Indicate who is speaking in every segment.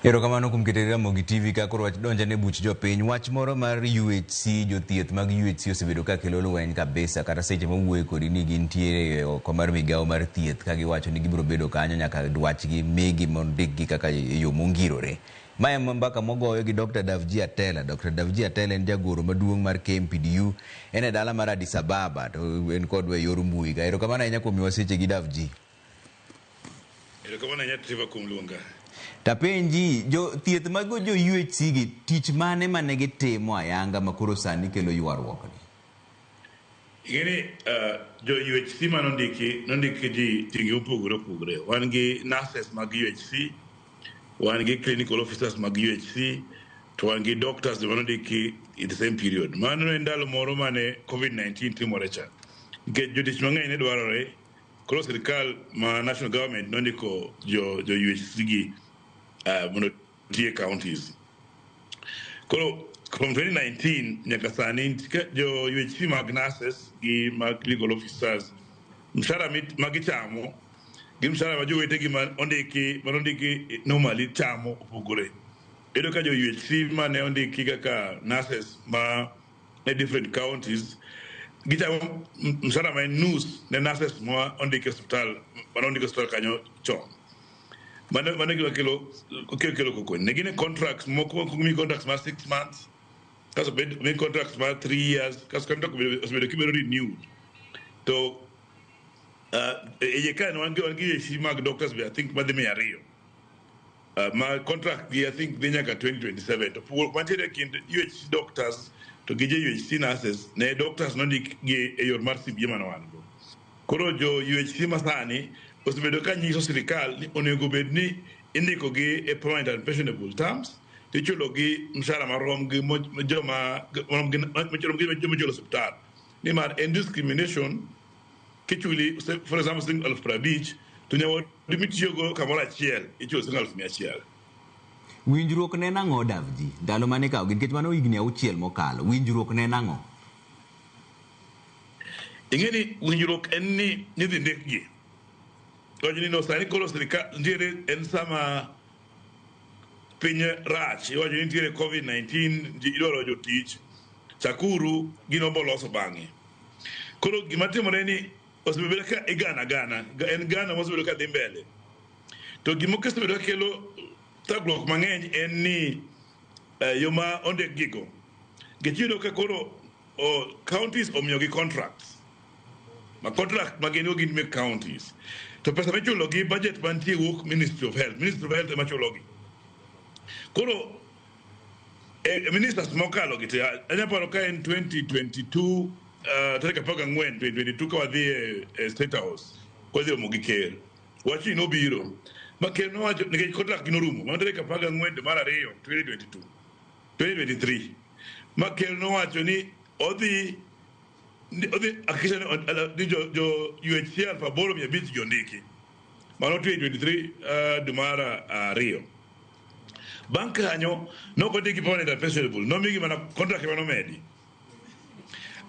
Speaker 1: Erokamano kuom keto Ramogi TV ka koro wach donjane buch jopiny. Wach moro mar UHC, jothieth mag UHC osebedo ka kelo lweny kabisa kata seche mawuoyo kodi ni gintiere oko mar migawo mar thieth ka giwacho ni gibiro bedo kanyo nyaka dwachgi migi mondikgi kaka e yo mongirore. Ma ema mbaka mogoyo gi Dr. Davji Atela. Dr. Davji Atela en jagoro maduong' mar KMPDU, en e dala mar Addis Ababa to en kodwa e yor mbui ka. Erokamano ahinya kuom miwa seche gi Davji.
Speaker 2: Erokamano ahinya Trevor kuom luonga.
Speaker 1: Tapenji, jo thieth mag jo UHC gi tich mane mane gitimo ayanga ma koro sani kelo ywaruok ni?
Speaker 2: Ing'e ni jo UHC manondiki nondiki ji tienge mopogore opogore. Wan gi nurses mag UHC, wan gi clinical officers mag UHC, to wan gi doctors be manondiki in the same period. Mano en ndalo moro mane COVID-19 timore cha. Nikech jotich mang'eny ne dwarore, koro sirikal ma national government nondiko jo UHC gi mondo oti e counties. Koro from 2019 nyaka sani nitie jo UHC mag nurses gi mag clinical officers mshahara ma gichamo gi mshahara ma jowetegi ma ondiki manondiki normally chamo opogore. Iyudo ka jo UHC mane ondiki kaka nurses ma e different counties gichamo mshahara ma en nus ne nurses ma ondiki e osiptal mane ondiki e osiptal kanyo chon. Mano gima kelo koko. Ne gin e contracts moko omiyi contracts mar 6 months, kasto bed omiyi contracts mar 3 years, kasto contract osebedo kibedo renewed. To e iye kae wan gi UHC mag doctors be, I think, madhi 200. Ma contract gi, I think, dhi nyaka 2027. To pogruok mantiere e kind UHC doctors to gi jo UHC nurses ne doctors nondik gi e yor mar CBA mane wan go. Koro jo UHC masani osebedo ka nyiso sirikal ni onego bed ni indiko gi e permanent and pensionable terms, tichulo gi mshahara marom gi joma marom gi marom gi joma ichulo osiptal. Nimar en discrimination kichuli, for example, siling 50,000 to nyawadu mitiyogo kamoro achiel ichulo siling 100,000.
Speaker 1: Winjruok ne nang'o Davji? Ndalo mane ikawo gi nikech mano higni 6 mokalo. Winjruok ne nang'o?
Speaker 2: Ing'e ni winjruok en ni nidhi ndikgi. Wacho ni no sani koro sirikal nitiere en sama piny rach, iwacho ni nitiere COVID-19, ji idwaro jotich, chakuru gino boloso bang'e. Koro gima timore ni osebedo ka igana gana, en gana mosebedo ka dhi mbele. To gima osebedo ka kelo thagruok mang'eny en ni yo ma ondik gigo. Nikech iyudo ka koro counties omiyogi contracts. Ma contract ma gin go gin mek counties. To pesa michulo gi budget mantie wuok Ministry of Health. Ministry of Health ema chulogi. Koro ministers mokalo gi te, anya paro ka en 2022, tarik 14 2022, ka wadhi e State House kwadhi romo gi ker. Wachni nobiro ma ker nowacho nikech contract gi norumo mano tarik 14 dwe mar ariyo 2022 2023, ma ker nowacho ni odhi hakikisha ni jo UHC 8,500 gi ondiki. Mano 2023, dwe mar ariyo. Bang' kanyo nok ondiki permanent and pensionable, nomigi mana contract ema nomedi.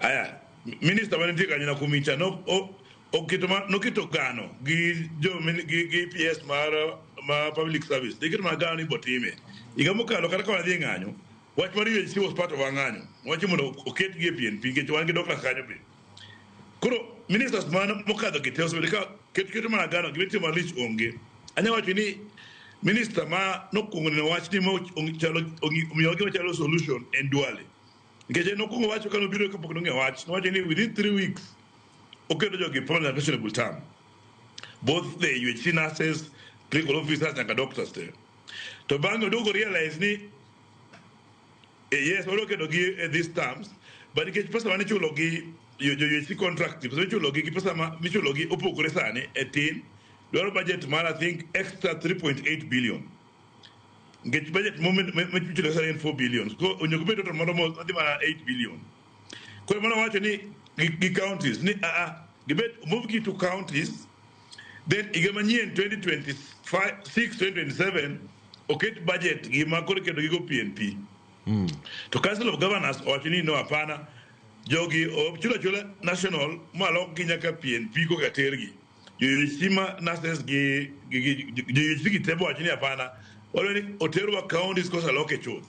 Speaker 2: Aya, minister mantie kanyo Nakumicha no oketo noketo gano gi jo gi PS mar ma public service. Giketo mana gano ni botime. Higa mokalo kata ka wadhi e ng'anyo, wach mar UHC was part of our ng'anyo. Wacho mondo oketgi e PNP nikech wan gi doctors kanyo be. Koro ministers man mokadho gi te osebedo ka keto mana gano, gima itimo malich onge. Anya wacho ni minister ma nokwongo neno wach ni omiyowa gima chalo solution en Duale. Nikech en nokwongo wacho ka nobiro kapok nong'eyo wach, nowacho ni within 3 weeks oketo jogi permanent and pensionable term. Both the UHC nurses, clinical officers nyaka doctors te. To bang'e oduogo realize ni yes, wadwa keto gi e these terms, but nikech pesa mane ichulo gi jo UHC contract, pesa michulo gi pesa ma michulo gi opogore sani e tin, dwaro budget mar, I think, extra 3.8 billion. Nikech budget michulo sani en 4 billion. So onego bed total moro madhi mana 8 billion. Koro mano wacho ni gi counties ni gibed move gi to counties, then higa manyien 2026 2027 oket budget gi ma koro iketo gigo PNP. To Council of Governors owacho ni no, hapana, jogi ochulo achula national malok gi nyaka PNP koka tergi. Jo UHC ma nurses gi jo UHC gi tebo wacho ni hapana, Wadwa ni oterwa counties kosaloke chuth.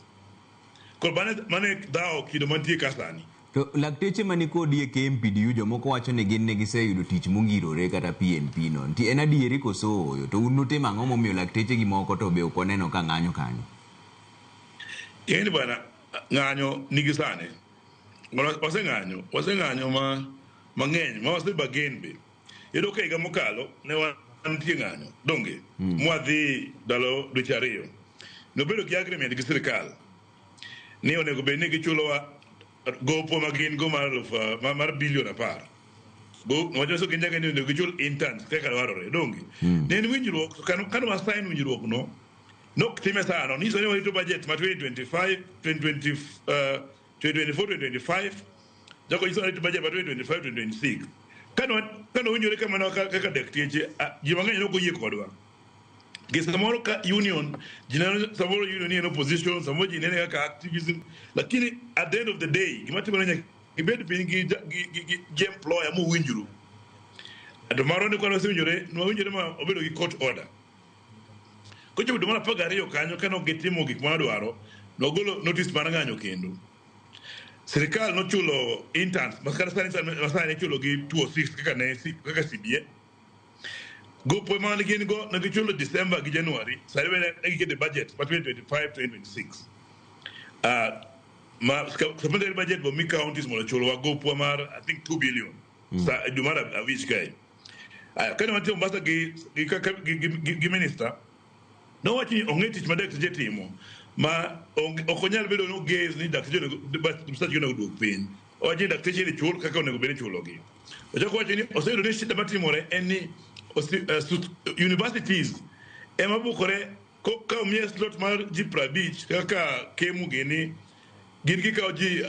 Speaker 2: Koro mane dhawo kido mantie ka sani.
Speaker 1: To lakteche mani kodi e KMPDU jomoko wacho ni gin ne giseyudo tich mongirore kata PNP no. Nti en adieri koso ooyo? To un nutimo ang'o momiyo lakteche gi moko to be ok waneno ka ng'anyo kanyo?
Speaker 2: Ing'e ni bwana, ng'anyo nigi sani. Waseng'anyo, waseng'anyo ma mang'eny, ma wasebagen be. Iyudo ka higa mokalo ne wantie ng'anyo, donge? Mwadhi ndalo dweche 2. Nobedo gi agreement gi sirikal ni onego bed ni gichulowa gopo ma gin go mar mar bilion 10. Go wacho gin nyaka ni onego gichul interns kaka dwarore, donge? Ne en winjruok, kano wa sign winjruok no, nok time sano, nyiso ni warito budget ma 2025, 2020, 2024, 2025, jogo nyiso ni warito budget ma 2025, 2026. Kano winjore kamano kaka dakteche, ji mang'eny nok oyie kodwa. Gi samoro ka union, ji neno samoro union ni en opposition, samoro ji nene kaka activism, lakini at the end of the day, gima timore nyaka ibed piny gi employer mowinjru. To marwa ni kane wasewinjore, nwawinjore ma obedo gi court order. Kochopo dwe mar 12 kanyo kane ok gitimo gik ma wadwaro, nogolo notice mar ng'anyo kendo. Sirikal nochulo interns, ma kata sani ichulo gi 206 kaka ne kaka CBA. Gope mane gin go ne gichulo December gi January, sani bende ne giketo e budget ma 2025 2026. Ma supplementary budget bo mi counties mondo ochulwa gopwa mar I think 2 billion. Sa dwe mar 5 kae. Aya, kane wantie Mombasa gi minister, nowacho ni ong'e tich ma dakteche timo ma ok onyal bedo ni ogaze ni dakteche onego msachgi onego duog piny. Owacho ni dakteche ni chul kaka onego bed ni ichulogi. Ochako wacho ni oseyudo ni shida matimore en ni universities ema bukore ka omiye slot mar ji 50 kaka Kemu gini gin gikawo ji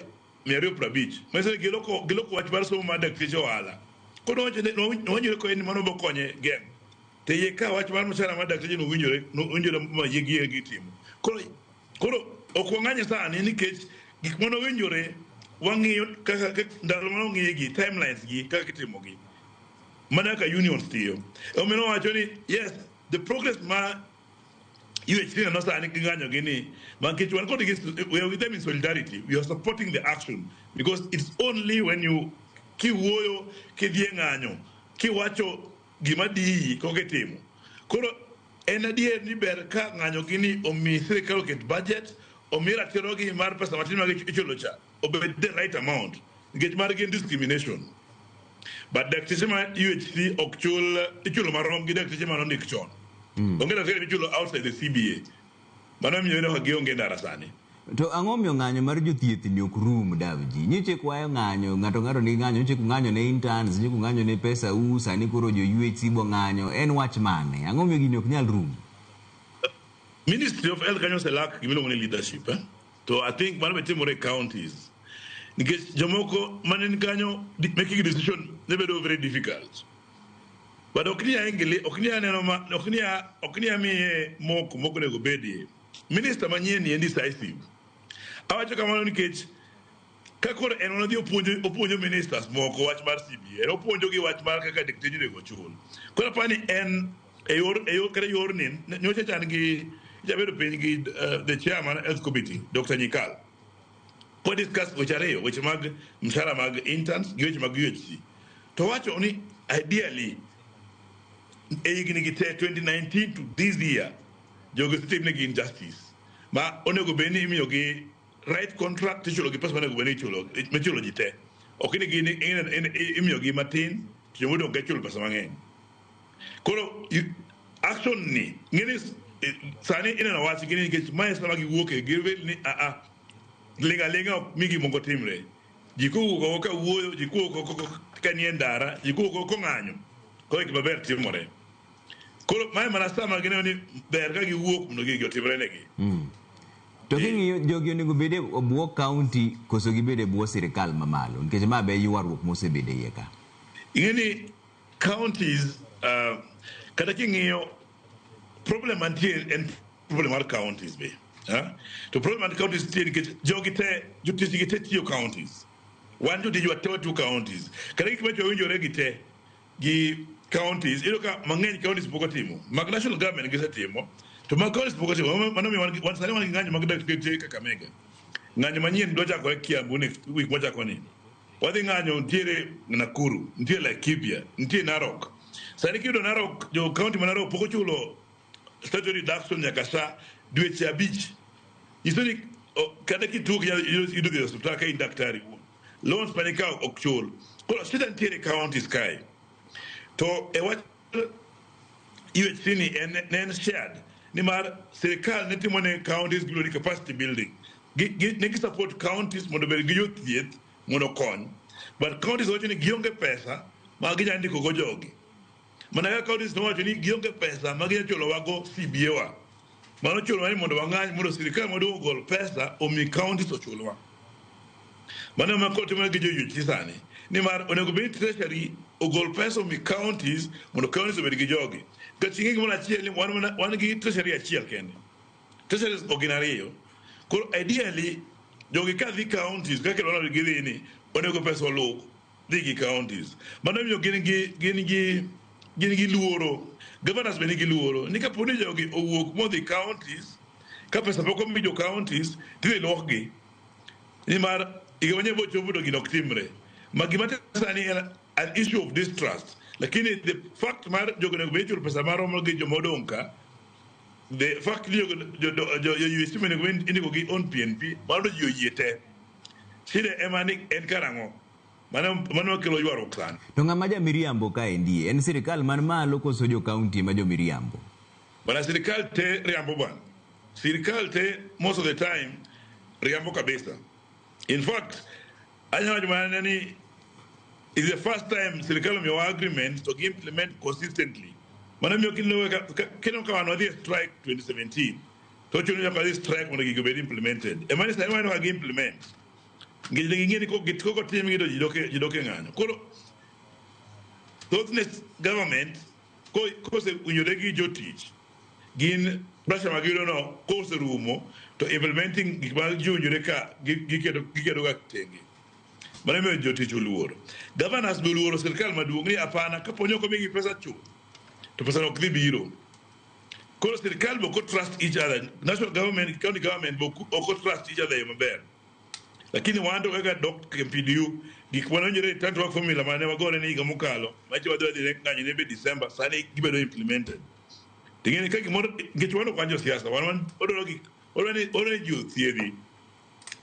Speaker 2: 250. Manyiso ni giloko wach mar somo mar dakteche ohala. Koro nowinjore ko en mano bokonye geng'o. To yie ka wach mar mshahara mar dakteche nowinjore ma yie gi gitimo. Koro ok wang'any sani nikech gik mane owinjore wang'iyo kaka ndalo mane ong'i gi timelines gi kaka itimo gi. Mana kaka unions tiyo. Omiyo nowacho ni yes, the progress ma UHC neno sani gi ng'anyo gi ni nikech wan kodgi, we are with them in solidarity. We are supporting the action because it's only when you kiwuoyo kidhi e ng'anyo kiwacho gima diyi koka itimo. Koro en adier ni ber ka ng'anyo gi ni omi sirikal oket budget, omi ratiro gi mar pesa matin ma ichulo cha obed the right amount nikech margi en discrimination. But dakteche ma UHC ok chul, ichulo marom gi dakteche mane ondik chon. Onge daktari michulo outside the CBA. Mano miyo ineno ka gionge ndara sani.
Speaker 1: To ang'o miyo ng'anyo mar jothieth ni ok rum Davji? Nyocha kwayo ng'anyo, ng'ato ng'ato ni ng'anyo, nyocha kung'anyo ne interns, nyocha kung'anyo ne pesa u, sani koro jo UHC bo ng'anyo. En wach mane? Ang'o miyo gini ok nyal rum?
Speaker 2: Ministry of Health kanyo oselak gimiluongo ni leadership. Eh? To I think mano be timore e counties. Nikech jomoko mane ni kanyo making decision ne bedo very difficult. But ok ni angili, ok ni aneno ma, ok ni amiye moko onego bedie. Minister manyien ni en decisive. Awacho kamano nikech ka koro en odhi opuonjo ministers moko wach mar CBA, en opuonjo gi wach mar kaka dakteche onego chul. Koro aparo ni en e yor kata yorni nyocha chan gi jabedo piny gi the chairman health committee Dr. Nyikal. Kwa discuss weche ariyo, weche mag mshahara mag interns gi weche mag UHC. To wacho ni ideally e higni gi te 2019 to this year jogi osetimnegi injustice ma onego bed ni imiyogi right contract tichulo gi pesa monego bed ni ichulo michulo ji te. Ok ni gin imiyogi matin to jomodong' ka ichulo pesa mang'eny. Koro action ni ng'eni sani ineno wach gi nikech mae sama giwuoke gibed ni a ling' aling'a ok mi gimoko timre. Ji kowuok oko ka wuoyo, ji kowuok oko ka nie ndara, ji kowuok oko kong'anyo, koro gik maber timore. Koro mae mana sama gineno ni ber ka giwuok mondo gigi otimre negi.
Speaker 1: To king'iyo jogi onego bed e bwo county koso gibed e bwo sirikal mamalo nikech ma be ywaruok mosebedo e iye ka.
Speaker 2: Ing'e ni counties kata king'iyo problem mantie en problem mar counties be. To problem mar counties nitie nikech jogi te jotich gi te tiyo counties. Wan jotijwa te watiyo counties. Kata gik macho winjore gi te gi counties, iyudo ka mang'eny counties pok otimo. Mag national government gisetimo. To ma counties pok otimo, mano miyo wan sani wan gi ng'anyo mag dakteche Kakamega. Ng'anyo manyien dwa chakore Kiambu next week mwachako ni. Wadhi ng'anyo nitiere Nakuru, nitie Laikipia, nitie Narok. Sani kiyudo Narok, jo county ma Narok pok ochulo statutory deduction nyaka sa dweche 5. Nyiso ni kata kituo ok inyal yudo dhi e osiptal ka in daktari wuon. Loans mane ikawo ok chul. Koro shida nitiere counties kae. To e wach UHC ni en, ne en shared nimar sirikal ne timo ne counties gimiluongo ni capacity building. Ne gi support counties mondo obed gi jothieth mondo okony. But counties wacho ni gionge pesa ma ginyalo ndiko go jogi. Mana kaka counties nowacho ni gionge pesa ma ginyalo chulowago CBA wa. Mano chunowa ni mondo wang'any mondo sirikal maduong' ogol pesa omi counties ochulwa. Mano ema koro timore gi jo UHC sani. Nimar onego bed ni treasury ogol pesa omi counties mondo counties obed gi jogi. Nikech ing'e gimoro achiel ni wan gi treasury achiel kende. Treasuries ok gin ariyo. Koro ideally jogi ka dhi counties kaka idwaro gidhi ni onego pesa oluw dhi gi counties. Mano miyo gin gi luoro. Governors be nigi luoro ni kapo ni jogi owuok modhi counties ka pesa pok omi jo counties tidhi luokgi. Nimar higa manyien bochopo to gino ok timre. Ma gima timre sani en an issue of distrust. Lakini the fact mar jogo onego bed ichulo pesa maromo gi joma odong' ka, the fact ni jo UHC onego bed indiko gi on PNP, mano to ji oyie te. Shida ema ni en karang'o? Mano kelo ywaruok sani.
Speaker 1: To ng'ama ja miriambo kaendi en sirikal man malo koso jo county ma jo miriambo?
Speaker 2: Bana sirikal te riambo bwana. Sirikal te most of the time riambo kabisa. In fact, anyalo wacho mana ni it's the first time sirikal omiyowa agreement to gi implement consistently. Mano miyo kineno ka wan wadhi e strike 2017 to chuno nyaka wadhi strike mondo gigo obed implemented. Ema ni sani waneno ka gi implement. Nikech ne ging'e ni kok otimgi to ji dok e ng'anyo. Koro thothne government kosewinjore gi jotich gin pressure ma giyudo no koserumo to implementing gik ma ji owinjore ka giketo ga tenge. Mano emomiyo jotich oluor. Governors be oluoro sirikal maduong' ni hapana kapo ni ok omigi pesa chuth to pesa no ok dhi biro. Koro sirikal be ok trust each other. National government county government be ok trust each other e yo maber. Lakini wan to kaka dok KMPDU gik mane owinjore return to work formula mane wagore ni higa mokalo macho wadhi wadhi ng'anyo ne be December sani gibedo implemented. Ting'e ni ka gimoro nikech wan ok wan josiasa wan wadwaro gik wadwaro ni ji othiedhi.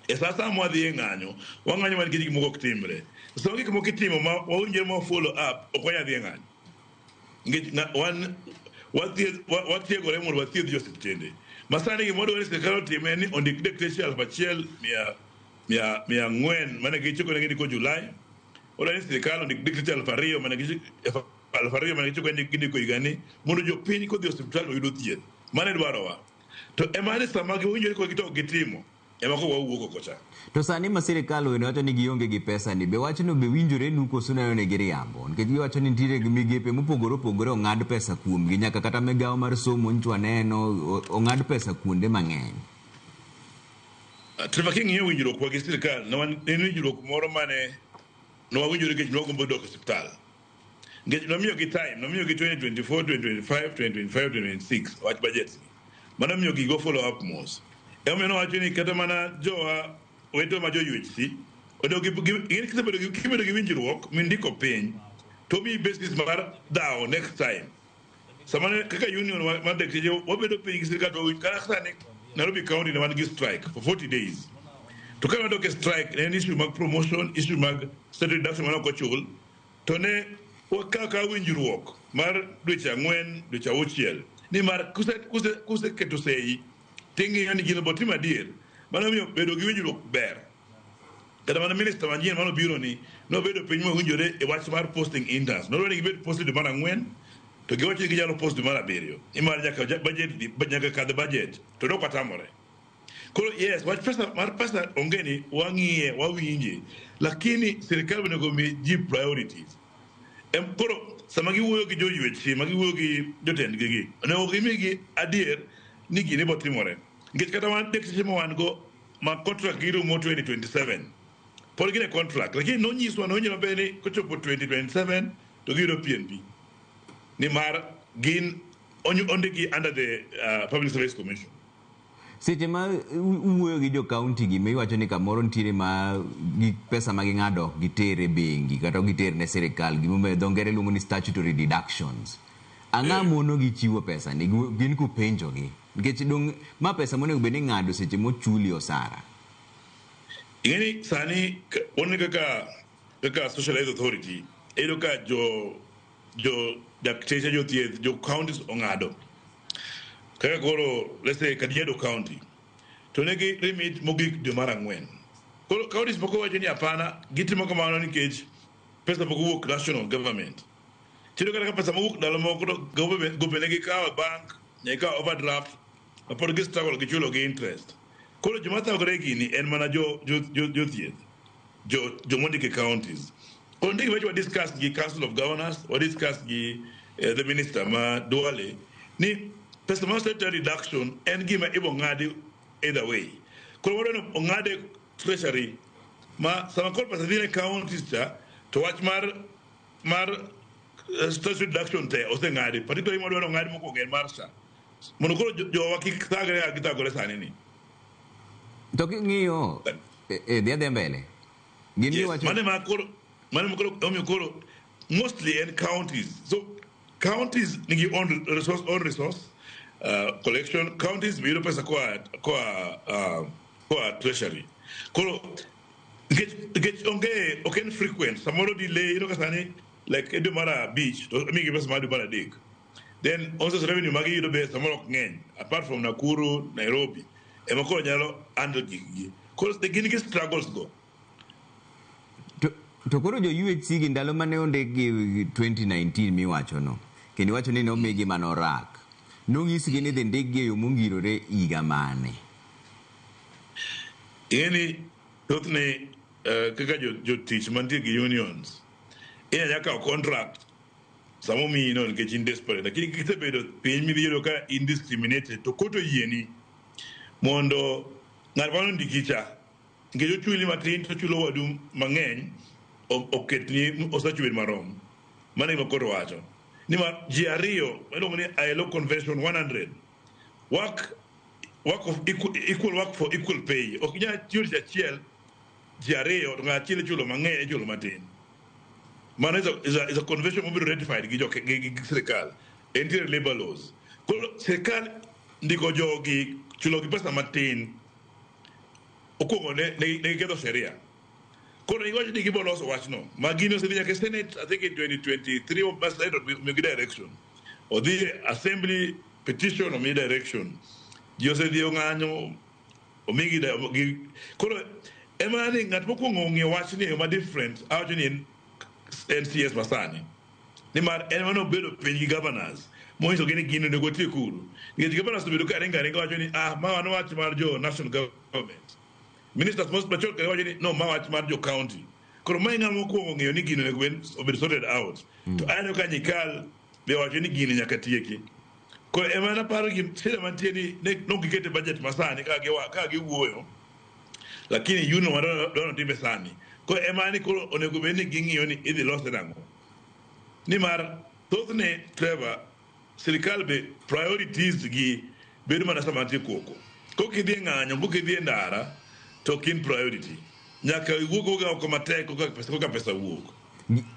Speaker 2: E sa asaya mwadhi e ng'anyo wang'anyo mana nikech gik moko ok timre. Sama gik moko itimo ma wawinjore ma follow up ok wanyal dhi e ng'anyo. Nikech wan watiegore mondo wathiedh jo osiptende. Ma sani gima wadwaro ni sirikal otim en ni ondik dakteche 1400 mane gichiko ne gindiko Julai. Wadwaro ni sirikal ondik dakteche 2000 mane 2000 mane gichiko ne gindiko higani mondo jopiny kodhi e osiptal to yudo thieth. Mano e dwarowa. To ema ni sama giwinjore kodgi to ok gitimo ema koro wawuok oko cha.
Speaker 1: To sani ma sirikal wende wacho ni gionge gi pesa ni be wachno be winjore nu koso uneno ni giriambo? Nikech giwacho ni nitiere gi migepe mopogore opogore ong'ad pesa kuomgi nyaka kata migawo mar somo nyocha waneno ong'ad pesa kuonde mang'eny.
Speaker 2: Trevor king'iyo winjruok wa gi sirikal ne wan en winjruok moro mane ne wawinjore nikech ne wagombo dok e osiptal. Nikech nomiyogi time, nomiyogi 2024, 2025, 2025, 2026 wach budget ni. Mano miyo gigo follow up mos. Emomiyo nowacho ni kata mana jowa wetewa ma jo UHC onego kibedo gi winjruok mindiko piny to miyi basis mar dhawo next time. Sama ne kaka union mar dakteche wabedo piny gi sirikal to kata sani Nairobi County ne wan gi strike for 40 days. To ka wadok e strike ne en issue mag promotion, issue mag salary reduction mane ok ochul to ne wakawo akawa winjruok mar dweche 4 dweche 6 nimar kuseketo sei ting'iyo ni gino botim adier. Mano omiyo bedo gi winjruok ber. Kata mana minister manyien manobiro ni nobedo piny mowinjore e wach mar posting interns. Nodwaro ni gibed posted dwe mar 4 to giwacho ni ginyalo post dwe mar 7 nimar nyaka budget nyaka kadh budget to ne ok watamore. Koro yes, wach pesa mar pesa onge ni wang'iye wawinje, lakini sirikal onego omi ji priorities. Koro sama giwuoyo gi jo UHC, ma giwuoyo gi jotendgi gi, onego gimigi adier ni gini bo timore. Nikech kata wan dakteche ma wan go ma contract gi rumo 2027 pod gin e contract, lakini nonyiswa nowinjo maber ni kochopo 2027 to giyudo PNP. Nimar gin Ondiki under the Public Service Commission.
Speaker 1: Seche ma uwuoyo gi jo county gi miwacho ni kamoro nitiere ma gi pesa ma ging'ado ok giter e bengi kata ok giter ne sirikal, gimomiyo dho ngere luongo ni statutory deductions. Ang'a mono gi chiwo pesa ni gin kupenjogi? Nikech dong ma pesa monego bed ni ing'ado seche mochuli osara.
Speaker 2: Ing'eni sani wan kaka Social Health Authority, iyudo ka jo dakteche, jothieth, jo counties ong'ado. Kaka koro, let's say, Kajiado County, to negi remit mogik dwe mar ang'wen. Koro counties moko wacho ni hapana, gitimo kamano nikech pesa pok owuok national government. Tiyudo kata ka pesa mowuok ndalo moko to government gope ne gikawo e bank, ne gikawo overdraft, ma pod gi struggle gi chulo gi interest. Koro joma thagore gini en mana jo thieth, jo mondik e counties. Koro nitie gima wa discuss gi Council of Governors, wa discuss gi the minister ma Duale, ni pesa mar statutory deduction en gima ibo ng'adi either way. Koro wadwa ni ong'ade treasury ma sama koro pesa dhi ne counties cha, to wach mar statutory deduction te oseng'adi, particularly madwa ni ong'adi mokwongo en mar SHA. Mondo koro jowa kik thagre kaka githagore sani ni.
Speaker 1: To king'iyo dhi adhiya mbele. Gin
Speaker 2: Yes,
Speaker 1: giwacho
Speaker 2: mane ma koro omiyo koro mostly en counties. So counties nigi own resource collection. Counties be yudo pesa koa treasury. Koro nikech onge, ok en frequent, samoro delay. Iyudo ka sani, like e dwe mar abich to imigi pesa mar dwe mar adek. Then also revenue magi yudo be samoro ok ng'eny, apart from Nakuru, Nairobi ema koro nyalo handle gikgi. Koro gin gi struggles go.
Speaker 1: To koro jo UHC gi ndalo mane ondik gi 2019 miwachono, kendo iwacho ni nomigi mana orak. Nonyisgi ni dhi ndikgi e yo mongirore higa mane?
Speaker 2: Ing'eni thothne kaka jotich mantie gi unions inyalo kawo contract sama omiyi no nikech in desperate, lakini kisebedo piny midhi yudo ka in discriminated, to court oyieni mondo ng'at manondiki cha, nikech ochuli matin to ochulo wadu mang'eny, oketni osachi obed marom. Mano e gima court wacho nimar ji ariyo iluongo ni ILO Convention 100, work of equal work for equal pay. Ok inyal tiyo tich achiel ji ariyo to ng'at achiel ichulo mang'eny, ichulo matin. Mano is a convention mobedo ratified gi sirikal. Entiere labor laws. Koro sirikal ndiko jogi, chulo gi pesa matin, okwongo ne giketho sheria. Koro giwacho ni gibo loso wachno ma gini osedhi nyaka e Senate, I think in 2023, ma Senate omiyogi direction. Odhi e assembly, petition omi direction. Ji osedhi ong'anyo, omigi koro ema ni ng'at mokwongo ong'iyo wachni e yo ma different, awacho ni en NCS masani, nimar en mane obedo piny gi governors monyisogi ni gini onego watiek uru, nikech governors obedo ka ringo aringa wacho ni, "Ah, ma wan wach mar jo national government." Ministers machon kare wacho ni, "No, ma wach mar jo county." Koro mae ng'ama mokwongo ng'eyo ni gini onego obed sorted out. To aneno ka Nyikal be owacho ni gini nyaka tieki. Koro ema naparo gi shida mantie ni ne nok gikete budget masani kaka giwuoyo, lakini union wadwa notime sani. Koro ema ni koro onego bed ni ging'iyo ni idhi lose nang'o, nimar thothne, Trevor, sirikal be priorities gi bedo mana sama nitie koko. Kok idhi e ng'anyo, kok idhi e ndara, to ok in priority. Nyaka iwuog wuoga oko matek koka pesa wuok.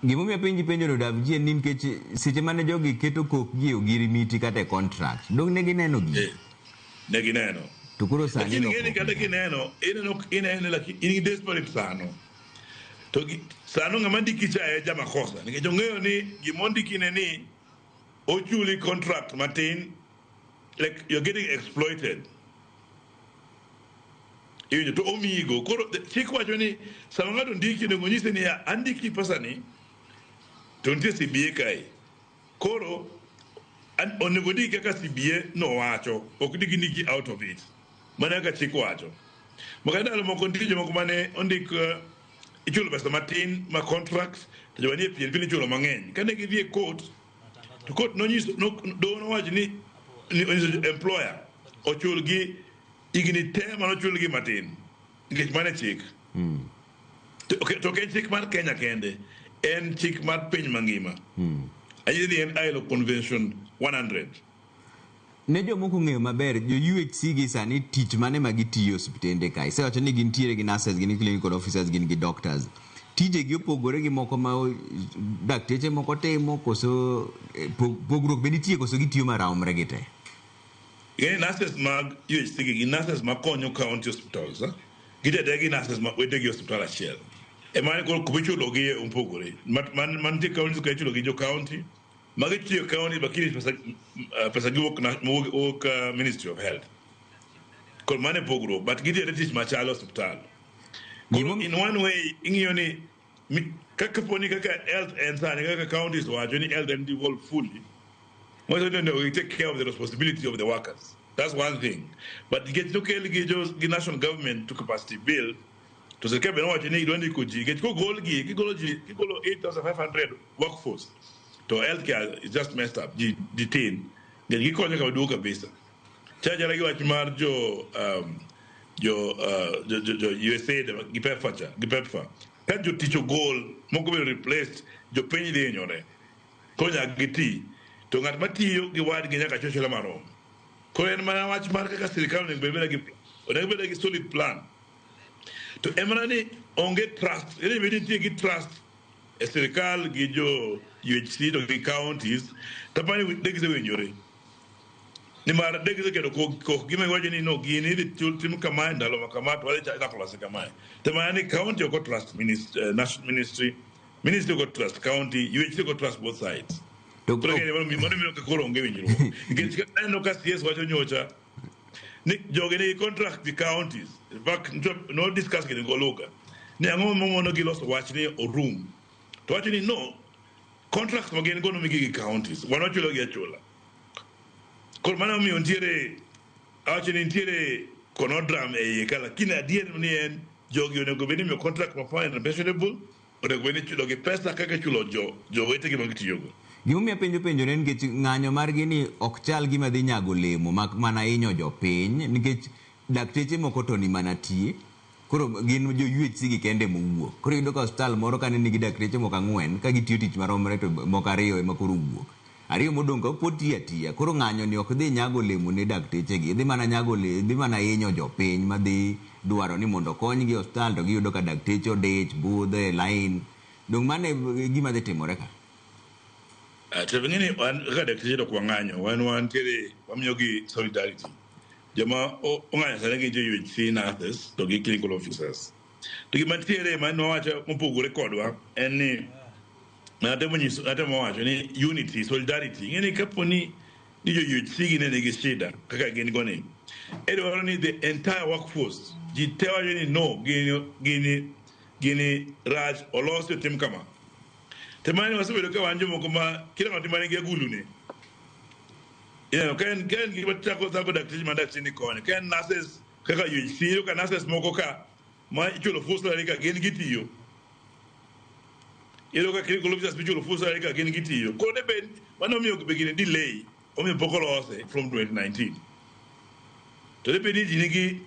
Speaker 1: Gimomiyo apenji penjono, Davji, en ni nikech seche mane jogi keto kokgi e ogirimiti kata e contract, dong ne gineno gigi?
Speaker 2: Eh, ne gineno.
Speaker 1: To koro sani
Speaker 2: Lakini ing'eni
Speaker 1: lokruok
Speaker 2: kata
Speaker 1: ni.
Speaker 2: Kineno, ineno inene, lakini in gi desperate sano. To sano ng'ama ndiki cha e jamakosa, nikech ong'eyo ni gimondikine ni ochuli contract matin, like you're getting exploited. Iwinjo? To omiyigo. Koro chik wacho ni sama ng'ato ndiki, onego onyisi niya, "Andiki pesa ni to nitie CBA kae." Koro onego ndiki kaka CBA nowacho, ok ndiki ndiki out of it. Mana kaka chik wacho. Maka ndalo moko nitie jomoko mane ondik, ichulo pesa matin ma contract, to joma nie PNP nichulo mang'eny. Kane gidhi e court, to court nonyiso no, doho nowacho ni onyiso employer ochul gi higni te manochul gi matin, nikech mano e chik. To ok en chik mar Kenya kende, en chik mar piny mangima. Anyisi ni en ILO Convention 100.
Speaker 1: Ne jomoko ong'eyo maber, jo UHC gi sani tich mane ma gitiyo e osiptende ka? Isewacho ni gintiere gi nurses, gin gi clinical officers, gin gi doctors. Tijegi opogore gi moko ma dakteche moko timo koso pogruok be nitie koso gitiyo maromre gi te?
Speaker 2: Ing'e nurses mag UHC gi gin nurses makonyo county hospitals. Eh? Gitede gi nurses ma wetegi e osiptal achiel. Ema koro kuma ichulo gi opogore. Mantie county ka ichulo gi jo county, magi tiyo county lakini pesa gi wuok wuok Ministry of Health. Koro mano e pogruok, but gitiyo tich machal e osiptal. Koro in one way ing'iyo ni kaka poni kaka health en sani kaka counties wacho ni health en devolved fully. Wacho ni onego take care of the responsibility of the workers. That's one thing. But nikech nokel gi jo gi national government to capacity build, to sirkal be nowacho ni idwa ndiko ji nikech kogol gi kigolo ji kigolo 8500 workforce to healthcare is just messed up ji ji tin nikech gikonyo kama duong' kabisa. Chachara gi wach mar jo jo, jo, jo, jo USAID gi PEPFAR cha gi PEPFAR ka jotich ogol moko bedo replaced jopiny dhi hinyore koro nyaka giti to ng'at matiyo gi wadgi nyaka chul achula marom. Koro en mana wach mar kaka sirikal onego bed gi onego bed gi solid plan. To en mana ni onge trust, ere bed nitie gi trust e sirikal gi jo UHC to gi counties to apani de gisewinjore. Nimar de giseketo kok gima giwacho ni no gini idhi tim kamae ndalo ma kama to wadhi chako lose kamae. To mana ni county ok trust national ministry, ministry ok trust county, UHC ok trust both sides.
Speaker 1: To
Speaker 2: Koro ng'e mano mano miyo koro onge winjruok. Nikech aneno ka CS wacho nyocha ni jogi nigi contract gi counties. In fact, no discuss gi Goluga. Ni ang'o momono gi loso wach ni orum. To wacho ni no, contracts ma gin go nomigi gi counties. Wan wachulo gi achula. Koro mano omiyo nitiere awacho ni nitiere conundrum e iye ka, lakini adier ni en jogi onego bed ni imiyo contract ma fine and pensionable, onego bed ni ichulo gi pesa kaka ichulo jo jowetegi ma gitiyogo.
Speaker 1: Gimomiyo apenjo penjo ne nikech ng'anyo margi ni ok chal gima dhi nyago olemo mak mana hinyo jopiny nikech dakteche moko to ni mana tie koro gin jo UHC gi kende mowuok. Koro iyudo ka osiptal moro kane nigi dakteche moko ang'wen ka gitiyo tich maromre to moko ariyo ema koro owuok. Ariyo modong' ka pod tiyo atiya. Koro ng'anyo ni ok dhi nyago olemo ne dakteche gi, dhi mana nyago dhi mana hinyo jopiny madhi dwaro ni mondo okonygi e osiptal to giyudo ka dakteche odich, budho e line. Dong' mano e gima dhi timore ka?
Speaker 2: To ing'e ni wan kaka dakteche to ok wang'anyo, wan wantiere wamiyogi solidarity. Joma ong'anyo sani gin jo UHC nurses to gi clinical officers. To gima nitiere ma nwawacho mopogore kodwa en ni natemo nyiso natemo wacho ni unity, solidarity. Ing'e ni kapo ni ni jo UHC gi ne nigi shida kaka gin go ni, idwaro ni the entire workforce ji te wacho ni no gini gini gini rach olosi otim kama. To mano wasebedo ka wan jomoko ma kila ng'ato mana nigi agulu ne. Ineno ka en gima chako thago dakteche ma dakteche ni koni. Ka en nurses kaka UHC, iyudo ka nurses moko ka ma ichulo full salary ka gin gitiyo. Iyudo ka clinical officers michulo full salary ka gin gitiyo. Koro ne bed mano omiyo be gini delay, omiyo pok olose from 2019. To ne bed ni ji nigi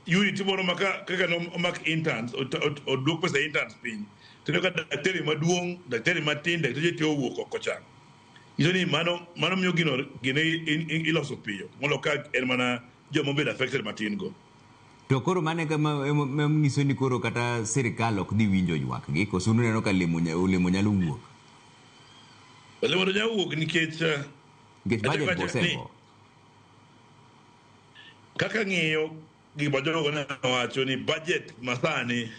Speaker 2: unity moro ma kaka nomak interns, oduok pesa interns piny. To iyudo ka daktari maduong', daktari matin, dakteche te owuok oko cha. Nyiso ni mano mano miyo gino gine iloso piyo molo ka en mana joma obedo affected matin go.
Speaker 1: To koro mano e kama ema nyiso ni koro kata sirikal ok dhi winjo ywak gi koso uneno ka olemo nyalo wuok?
Speaker 2: Olemo to nyalo wuok nikech
Speaker 1: Nikech budget be osego.
Speaker 2: Kaka ng'iyo gima jogo ne wacho ni budget masani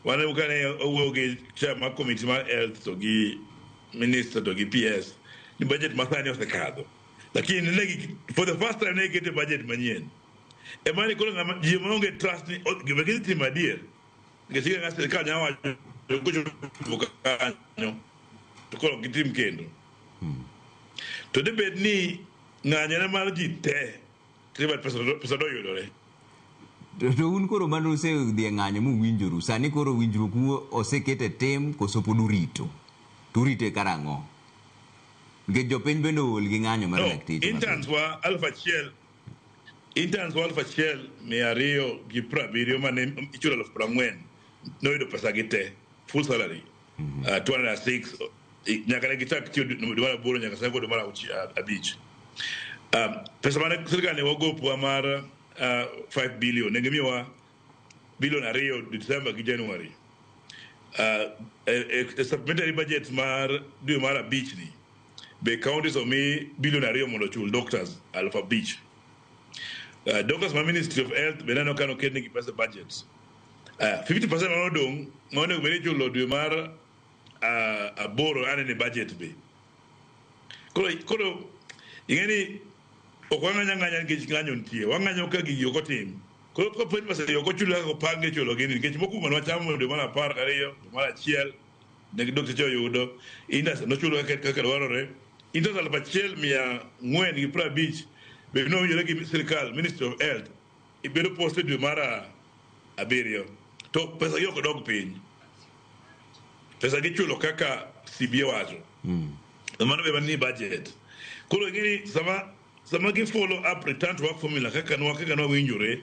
Speaker 2: waneno ka ne owuoyo gi chair mar committee mar health to gi minister to gi PS ni budget masani osekadho. Lakini ne gi for the first time ne giketo budget manyien. Ema ni koro ng'ama ji maonge trust ni gima gidhi timo adier. Nikech kaka sirikal nyalo wacho kochopo kanyo to koro gitim kendo. To dibed ni ng'anyo mar ji te pesa doyudore.
Speaker 1: To un koro mane usedhi e ng'anyo muwinjoru, sani koro winjruok u oseket e tim koso pod urito? To urite karang'o? Nikech jopiny bende ool gi ng'anyo mar
Speaker 2: No,
Speaker 1: dakteche
Speaker 2: interns wa 1,000 interns wa 1,270 mane ichulo 40,000 noyudo pesa gi te full salary. 206 nyaka ne gichak tiyo dwe mar aboro nyaka sani dwe mar 5. Pesa mane sirkal ne wagopwa mar 5 billion, ne gimiyowa billion 2 December gi January. E supplementary budget mar dwe mar abich ni be counties omi billion 2 mondo ochul doctors 5,000. Doctors ma Ministry of Health be neno ka noketnegi pesa e budget. 50% manodong' ma onego bed ni ichulo dwe mar aboro aneno e budget be. Koro ing'e ni ok wang'anyo ang'anya nikech ng'anyo nitie. Wang'anyo ka gigi ok otim. Koro kapo ni pesa ok ochul kaka opangi chulo gini nikech mokwongo ne wachamo dwe mar 12, dwe mar 1 ne dakteche oyudo. Interns nochulo kaka dwarore. Interns 1450 be nowinjore gi sirkal Ministry of Health ibedo posted dwe mar 7 to pesa gi ok dog piny. Pesa gichulo kaka CBA wacho. Mano be manie budget. Koro ing'e ni sama gi follow up return to work formula kaka nwawinjore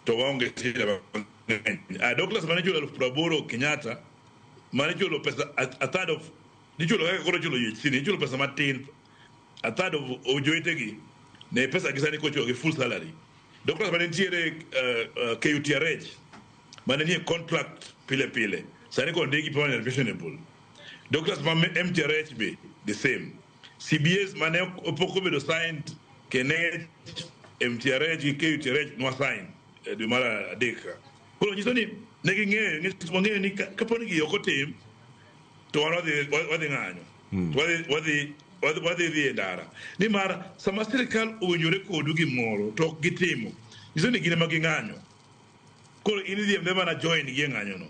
Speaker 2: to waonge shida mang'eny. Doctors mane ichulo 80,000 Kenyatta mane ichulo pesa a third of nichulo kaka koro ichulo UHC ni ichulo pesa matin a third of jowetegi ne pesa gi sani kochulo gi full salary. Doctors mane nitiere KUTRH mane nie contract pile pile sani koro ndikgi permanent pensionable. Doctors ma MTRH be the same. CBAs mane pok obedo signed KNH, MTRH gi KUTRH nwa sign e dwe mar adek ka. Koro nyiso ni ne ging'eyo wang'eyo ni kapo ni gigi ok otim to wan wadhi ng'anyo. To wadhi dhi e ndara. Nimar sama sirikal owinjore kodu gimoro to ok gitimo, nyiso ni gin ema ging'anyo. Koro in idhi embe mana join gi e ng'anyo no.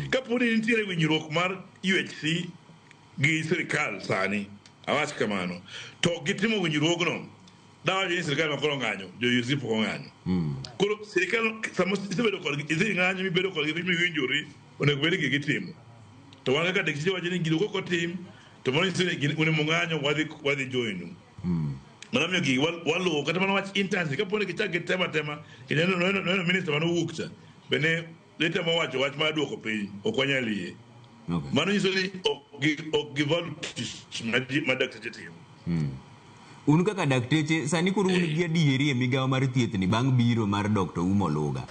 Speaker 2: Kapo ni nitiere winjruok mar UHC gi sirikal sani, awach kamano, to ok gitimo winjruogno, dawacho ni sirikal ma koro ng'anyo, jo UHC pok ong'anyo. Koro sirikal sama isebedo kodgi, idhi ng'anyo mibedo kodgi miwinjori, onego bed ni gigi gitimo. To wan kaka dakteche wacho ni gigo kok otim, to mano nyiso ni gin un emung'anyo wadhi join u. Mano miyo gigi waluwo kata mana wach interns kapo ni gichak gitemo atema kendo neno minister manowuok cha be ne temo wacho wach mar duoko piny ok wanyal yie. Mano nyiso ni ok gi value tich ma dakteche timo.
Speaker 1: Un kaka dakteche sani koro un gi adieri e migawo mar thieth ni bang' biro mar Dr. Ouma Oluga.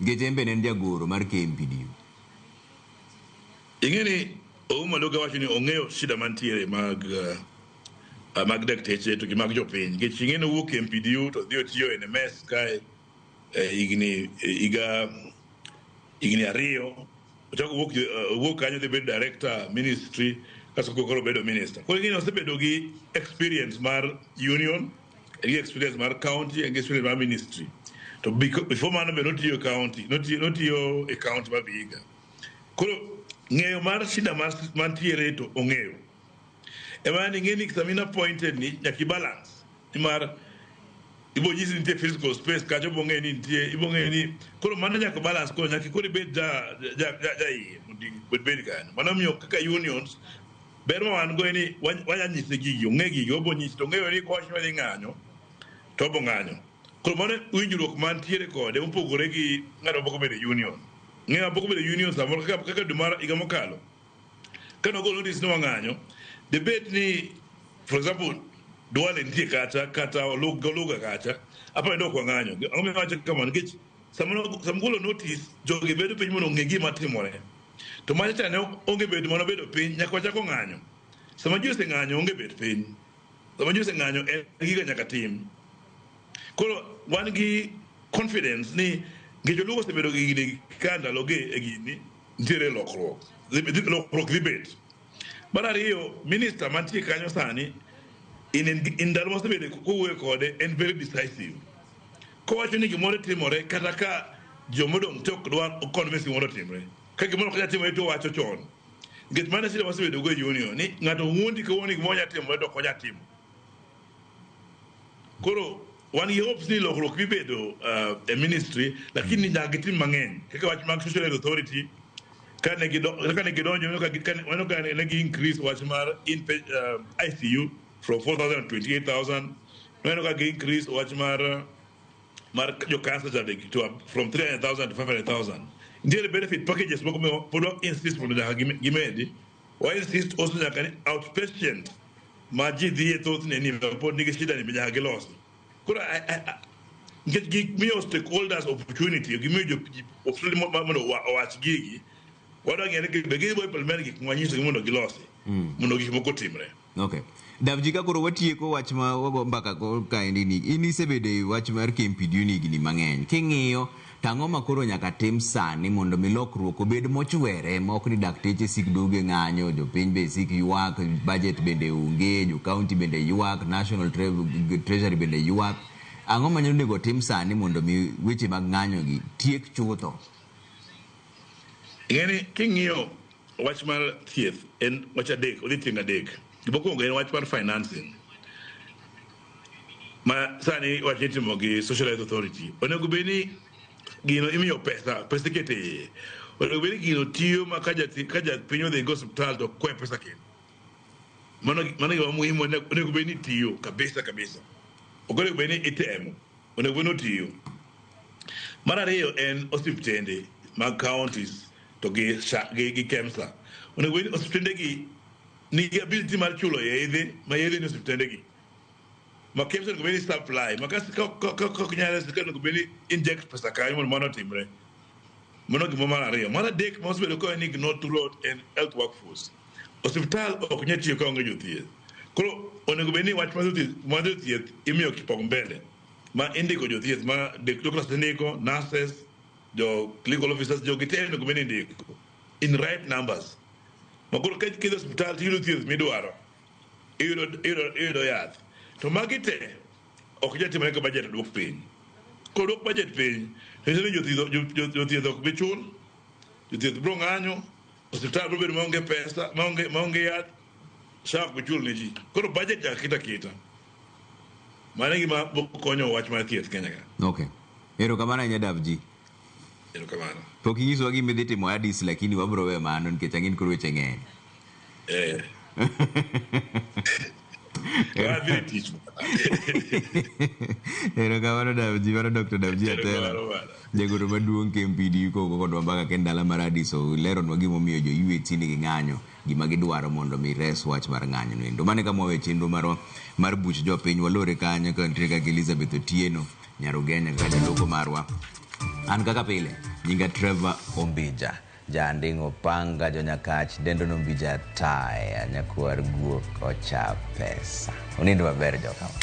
Speaker 1: Nikech en be ne en jagoro mar KMPDU.
Speaker 2: Ing'e ni Ouma Oluga wacho ni ong'eyo shida mantiere mag dakteche to gi mag jopiny. Nikech ing'e ni owuok KMPDU to odhi otiyo NMS kae higni higa higni 2 ochako owuok kanyo odhi bedo director ministry kasto koro obedo minister. Koro ing'e ni osebedo gi experience mar union, en gi experience mar county, en gi experience mar ministry. To before mano be notiyo e county, notiyo e county mar Vihiga. Koro ng'eyo mar shida mantiere to ong'eyo. Ema ni ing'e ni sama in appointed ni nyaka i balance. Nimar ibo nyisi ni nitie physical space kacha ibo ng'eyo ni nitie ibo ng'eyo ni koro mano nyaka balance koro nyaka koro ibed ja iye mondo ibed bed kanyo. Mano miyo kaka unions ber ma wan go en ni wanya nyise gigi ong'e gigi obo nyisi to ong'eyo ni kowacho ni wadhi ng'anyo to obo ng'anyo. Koro mano winjruok mantiere kode mopogore gi ng'ato mapok obedo e union. Ng'eyo mapok obedo e union samoro kaka dwe mar higa mokalo kane ogol notice ni wang'anyo debet ni for example Duale nitie kacha kata Oluga kacha aparo ni ok wang'anyo. Ang'o miyo awacho kamano? Nikech sama golo notice jogi bedo piny mondo ong'e gima timore. To macha cha ne onge bedo mano bedo piny nyaka wachako ng'anyo. Sama ji oseng'anyo onge bet piny. Sama ji oseng'anyo en giga nyaka tim. Koro wan gi confidence ni nikech Oluga osebedo gi gini ka ndalogi e gini nitiere lokruok. Lokruok dhi bet. Mar ariyo, minister mantie kanyo sani in ndalo mosebedo kowuoyo kode en very decisive. Kowacho ni gimoro timore kata ka jomodong' te ok dwar convince gimoro otimre. Ka gimoro ok nyal timore to owacho chon. Nikech mano e shida wasebedo go e union ni ng'ato wuondi kawuono ni gimoro nyalo timore to ok onyal timo. Koro wan gi hopes ni lokruok dhi bedo e ministry lakini nyaka gitim mang'eny kaka wach mag social health authority kane gidonjo waneno ka ne gi increase wach mar ICU from 4,000 to 28,000. Waneno ka gi increase wach mar jo cancer cha be to from 300,000 to 500,000. Nitiere benefit packages moko ma pod wa insist mondo nyaka gimedi. Wa insist also nyaka ni outpatient ma ji dhiye thothne ni ma pod nigi shida ni be nyaka gilosi. Koro nikech gimiyo stakeholders opportunity, gimiyo ji opportunity mondo owach gigi, wadwa ng'eyo ni be gidhi implement gik mwanyisogi mondo gilosi, mondo gik moko otimre.
Speaker 1: Okay. Davji ka koro watieko wach ma wago mbaka ko kaendi ni in isebedo e wach mar KMPDU ni higni mang'eny. King'iyo to ang'o ma koro nyaka tim sani mondo mi lokruok obed mochwere ma ok ni dakteche sik duogo e ng'anyo, jopiny be sik ywak, budget bende onge, jo county bende ywak, national treasury bende ywak. Ang'o ma onego tim sani mondo mi weche mag ng'anyo gi tiek chutho?
Speaker 2: Ing'eni king'iyo wach mar thieth en wach adek, odhi tieng' adek. Gimokwongo en wach mar financing. Ma sani wach itimo gi Social Health Authority. Onego bed ni gino imiyo pesa, pesa ikete iye. Onego bed ni gino tiyo ma ka japiny odhi go osiptal to ok kwaye pesa kendo. Mano gima muhimu onego bed ni tiyo kabisa kabisa. Ok onego bed ni itemo, onego bed ni otiyo. Mar ariyo en osiptende mag counties to gi KEMSA. Onego bed ni osiptende gi nigi ability mar chulo yedhe ma yedhe ni osiptende gi. Ma KEMSA onego bed ni supply, ma ka ok nyalre sirkal onego bed ni inject pesa kanyo mondo mano otimre. Mano gima mar ariyo. Mar adek ma osebedo ka en ignore throughout en health workforce. Osiptal ok nyal tiyo ka onge jothieth. Koro onego bed ni wach mar jothieth imiyo kipaumbele ma indiko jothieth ma doctors indiko, nurses, jo clinical officers, jogi te onego bed ni indiko in right numbers. Ma koro ka idhi osiptal tiyudo thieth midwaro, iyudo yath. To magi te ok nyal timore ka budget oduok piny. Koduok budget piny, to nyiso ni jothieth ok bi chul, jothieth biro ng'anyo, osiptal biro bedo maonge pesa, maonge yath, SHA ok bi chul ne ji. Koro budget nyaka ket aketa. Mano e gima konyo wach mar thieth Kenya ka.
Speaker 1: Okay. Erokamano ahinya Davji.
Speaker 2: Erokamano.
Speaker 1: Pok inyisowa gima idhi timo Addis lakini wabiro weyo mano nikech ang'e ni koro weche ng'eny.
Speaker 2: Wadhi e tich.
Speaker 1: Erokamano Davji, mano Dr. Davji Atela. Jagoro maduong' KMPDU kogo kodwa mbaka kendo dala mar Addis oleronwa gimomiyo jo UHC nigi ng'anyo, gima gidwaro mondo mi res wach mar ng'anyo no endo. Mano e kama wawe chenro marwa mar buch jopiny, walore kanyo ka nitie kaka Elizabeth Otieno, Nyarugenya kaka jaloko marwa. An kaka pile, nyinga Trevor Ombija, Janding' Opanga, Jonyakach, Dendo Nombija Taya, Nyakwar Guok Ocha Pesa. Unindo maber jokama.